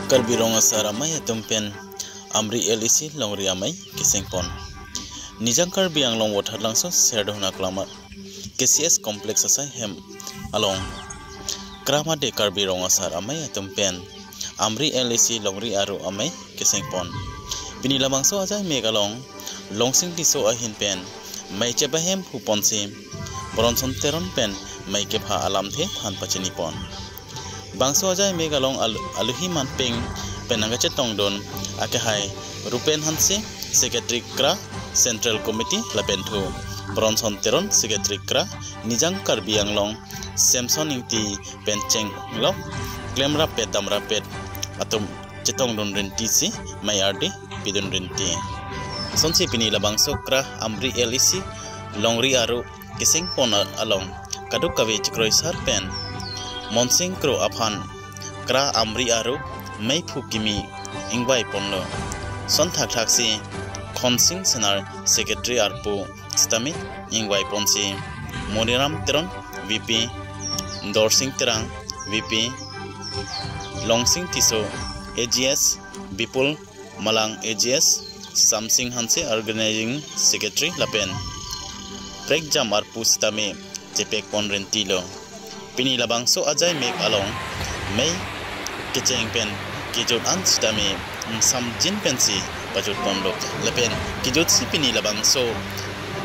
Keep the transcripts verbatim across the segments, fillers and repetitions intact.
Karbi Rong Asar Amei atum pen Amri L A C Longri Amei kesengpon. Nijang Karbi Anglong Vothatlangso Serdona Klama K C S Complex asai hem along Kramade Karbi Rong Asar Amei atum pen Amri L A C Longri Aru Amei kesengpon. Pini labangso ajai mek along Longsing Tisso ahin pen mei chebahem huponsi Bronson Teron pen mei kepha alamthe than pachinipon. Bangso ajai mek along al-, aluhi manpeng pen nangkachetongdun akehai Rupen Hanse, Secretary Kra Central Committee lapen thu Bronson Teron, Secretary Kra Nijang Karbi Anglong, Samson Ingti pen chenglok klemrap pet damrap pet atum chetongdun rinti si mei ardi pidun rinti. Sonsi pini labangso Kra Amri L A C Longri Aru kesengpon a-, along kaduk kave chikroisar pen Monsing Kro aphan Kra Amri Aru meiphu kimi ingvaiponlo. Son thakthaksi Khonsing Senar Secretary arpu sitame ingvaiponsi Moniram Teron V P, Dorsing Terang V P, Longsing Tisso A G S, Bipul Malang A G S, Samsing Hanse Organizing Secretary lapen prekjam arpu sitame chepekpon rentilo. Pini labangso ajai mek along mei kecheng pen kejut an sitame ingsamjin pensi pajutponlo. Lapen kejutsi pini labangso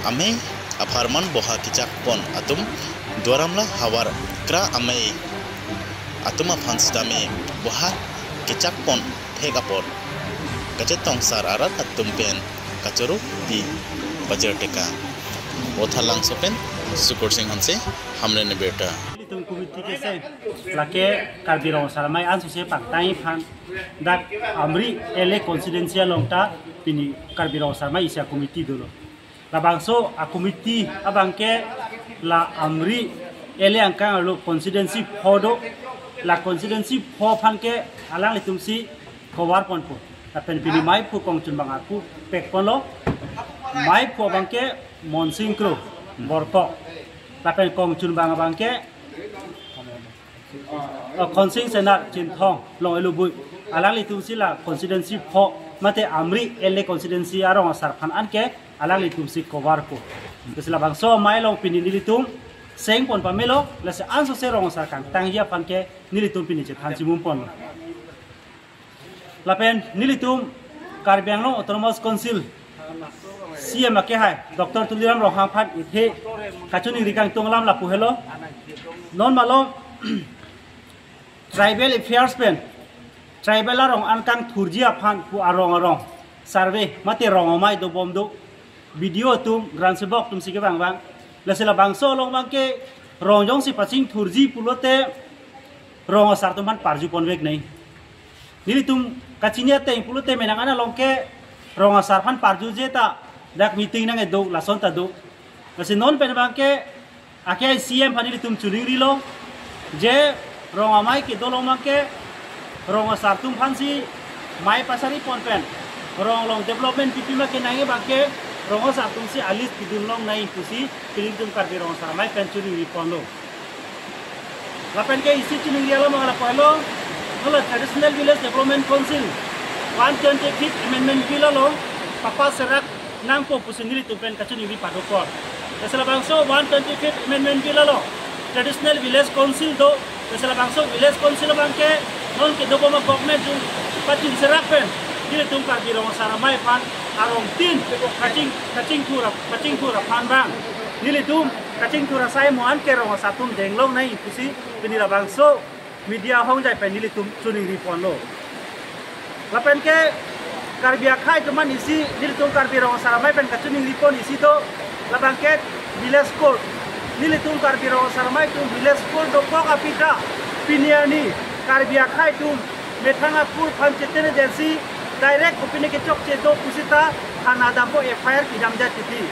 amei apharman boha kechakpon atum Duaramla havar Kra Amei atum aphan sitame boha kechakpon thek apot kachetongsar arat atum pen kachoro pi pajir teka. Vothatlangso pen Sukursing Hanse, Hamren Birta. Ilitum committee keseng, lake Karbi Rong Asar Amei ansose pangtang aphan dak Amri L A constituency along ta pini Karbi Rong Asar Amei isi a-committee dolo. Labangso a-committee abangke la Amri L A angkang arlo constituency pho do, la constituency pho aphan ke alanglitumsi cover ponpo. Lapen pini meiphu kongchunbang arpu pekponlo. Meiphu abangke Monsing Kro Borkok. Lapen kongchunbang abangke, oh, Khonsing Senar Chinthong Long Elubui. Alanglitumsi la constituency pho mate Amri L A constituency arong asar aphan anke alanglitumsi cover po. Lasi labangso amei along pini nelitum sengpon pamelo, lasi ansose rong asar kangtangji aphan ke nelitum pini chethan chimum ponlo. Lapen nelitum Karbi Anglong Autonomous Council C M akehai Doctor Tuliram Ronghang aphan ithe kachiningri kangtung alam lapu helo. Non malom tribal affairs pen tribal arong an kangthurji aphan pu arong arong survey mate rong amei dobom do, B D O atum, gram sevak atumsi kevang vang. Lasi labangso along abangke rong jongsi pachingthurji pulote rong asar atum aphan parju ponvek nai. Nelitum kachini ateng pulote menang an along ke rong asar aphan parjuje ta dak meeting nangkedo, lason ta do. Lasi non pen abangke akehai C M aphan nelitum chiningrilo, je rong amei kedo along abangke rong asar atum aphansi mei pasari pon pen rong along development pipi ma kenangji abangke rong asar atumsi a-list pidun longnai pusi nelitum Karbi Rong Asar Amei pen chiningri ponlo. Lapen ke isi chiningri alam abang lapu helo, non la Traditional Village Development Council one twenty-fifth Amendment Bill along papass serak nangpo pusi nelitum pen kachiningri padokok. Lasi labangso one twenty-fifth Amendment Bill along Traditional Village Council do, lasi labangso Village Council abangke non kedobom a-government atum pachingserak pen nelitum Karbi Rong Asar Amei aphan arong tin kaching, kachingthur ap-, kachingthur aphan abang nelitum kachingthur asai mo anke rong asar atum deng longnai pusi pini labangso media ahongjai pen nelitum chiningri ponlo. Lapen ke Karbi akhei atum aphan isi nelitum Karbi Rong Asar Amei pen kachiningri pon isi do, labangke village court. Nelitum Karbi Rong Asar Amei atum village court dokok aphi ta pini arni Karbi akhei atum methang akur aphan chetene detsi direct kopine kechokche do pusita thana dampo F I R pidamdet titi.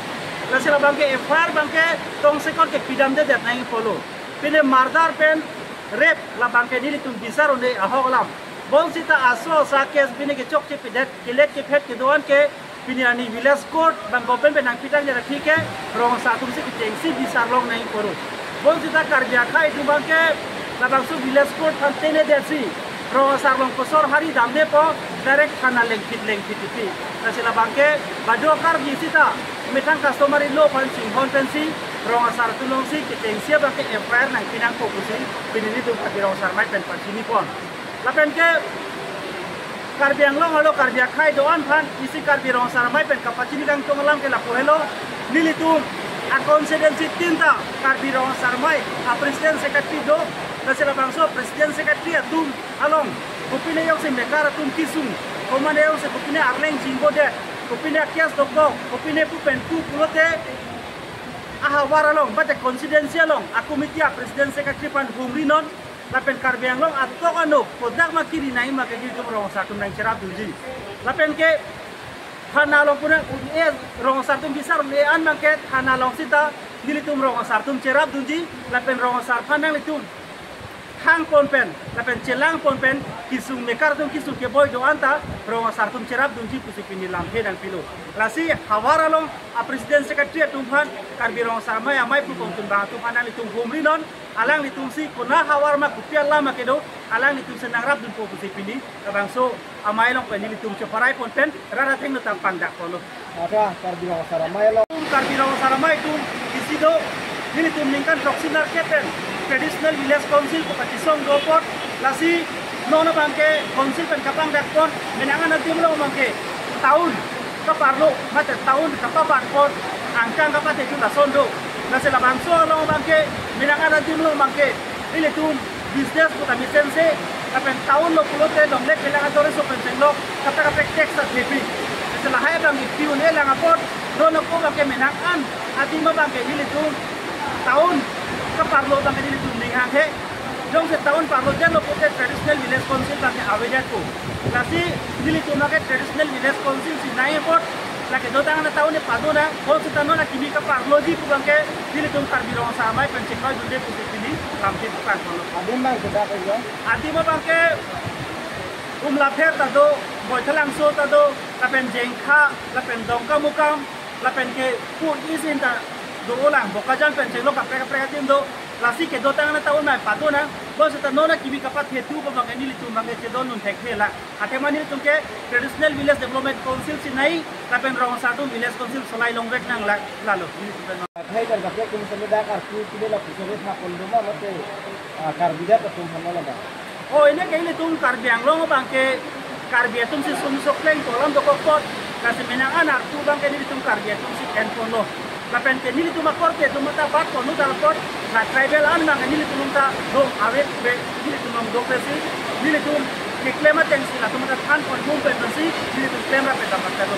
Lasi labangke F I R abangke tongsekot ke pidamdedet nangji pulo. Pine murder pen rape labangke nelitum bisar un-e ahok alam. Bonsita aso asa case pine kechokche pidet, kelet kephet kedo anke pini arni village court abang government pen nangpitang jara thike rong asar atumsi kechengsi bisar longnai poro. Bonsita Karbi akhei atum abangke labangso village court aphan tenedetsi Rong asar along kosor hari damdepo, direct thana lengphit lengphit titi. Lasi labangke badu Karbi sita methang customary law aphan chinghon pensi rong asar atum alongsi kechengsi abangke F I R nangpi nangpo pusi pini nelitum Karbi Rong Asar Amei pen pachini pon. Lapenke Karbi Anglong arlo Karbi akhei do-an aphan isi Karbi Rong Asar Amei pen kapachini kangtung alam ke lapu helo. Nelitum a constituency tinta Karbi Rong Asar Amei a president secretary do. Lasi labangso president secretary atum along kopine jongsi mekar atum kesung, komane jongsi kopine arleng chingbodet, kopine a-case dokok, kopine pu pen pu pulote ahavar along, mate constituency along a committee a president secretary aphan humri non. Lapen Karbi Anglong atok ano kodak ma kiri nai ma ke nelitum rong asar atum nangcherap dunji. Lapenke thana along puna un-e, rong asar atum bisar un-e an abangke thana along sita nelitum rong asar atum cherap dunji. Lapen rong asar aphan nanglitum hang pon pen, lapen chelang pon pen, kesung mekar atum kesung keboi do-an ta rong asar atum cherap dunji pusi pini lamthe nangpilo. Lasi havar along a president secretary atum aphan, Karbi Rong Asar Amei amei pu kongtun abang atum aphan nanglitum humri non. Alanglitumsi konat havar ma kopi alam ma kedo, alanglitumsi nangrap dunpo pusi pini labangso amei along pen nelitum cheparai pon pen rat athengno ta pangdak ponlo. Ada Karbi Rong Asar Amei along. Karbi Rong Asar Amei atum isi do, nelitum ningkan throksi nerkep pen traditional village council pu kachisong do apot, lasi non abangke council pen kapangdak pon, menang an adim along abangke town kaparlo, mate town kapabat pon angkang kapathe ju lason do. Lasi labangso along abangke menang an adim along abangke ilitum business pu ta mesense, lapen town lo pulote longle kelang ator so pen chenglok, kaprek kaprek tax ta thepi. Lasi lahai abang ipi un-e lang apot, non ako abangke menang an adim abangke ilitum town kaparlo abangke ilitum ning hanghe. Jongsi town parlo detlo pulote traditional village council abangke avedet ko. Lasi nelitum abangke traditional village council si nai apot, lake dotang na town e pado nang, bonseta non akimi kaparloji pu abangke nelitum Karbi Rong Asar Amei pen chinghoi dunde pusi pini lamthe pangponlo. Adim abang sudah ajo. Adim abangke Umlapher ta do, Boithalangso ta do, lapen Jengkha, lapen Dongkamukam, lapenke pu isin ta do-olang, Bokajan pen chenglok kaprek kaprek adim do. Lasi kedotang na town mai pado nang, bonseta non akimi kapathe thu pu abangke nelitum abangke chedondun thekthe lang. Athema nelitum ke traditional village development council si nai, lapen rong asar atum village council solai longvek nang la, lalo. Akhei pen kaprek atum semi dak arpu pine lapuson ri thapon do ma mate, ah, Karbi det atum aphan lo ba. O, ine ke ilitum Karbi Anglong abangke Karbi atum si sum sok leng kolam dokok apot, lasi menang an arpu abangke nelitum Karbi atum si en ponlo. Lapenke nelitum akorte atum ta bat ponlo dal apot, la tribal an abangke nelitum ta do avet be, nelitum along do pensi nelitum keklem atengsi latum ta than pon mum pensi nelitum klemrap pen dapat kado.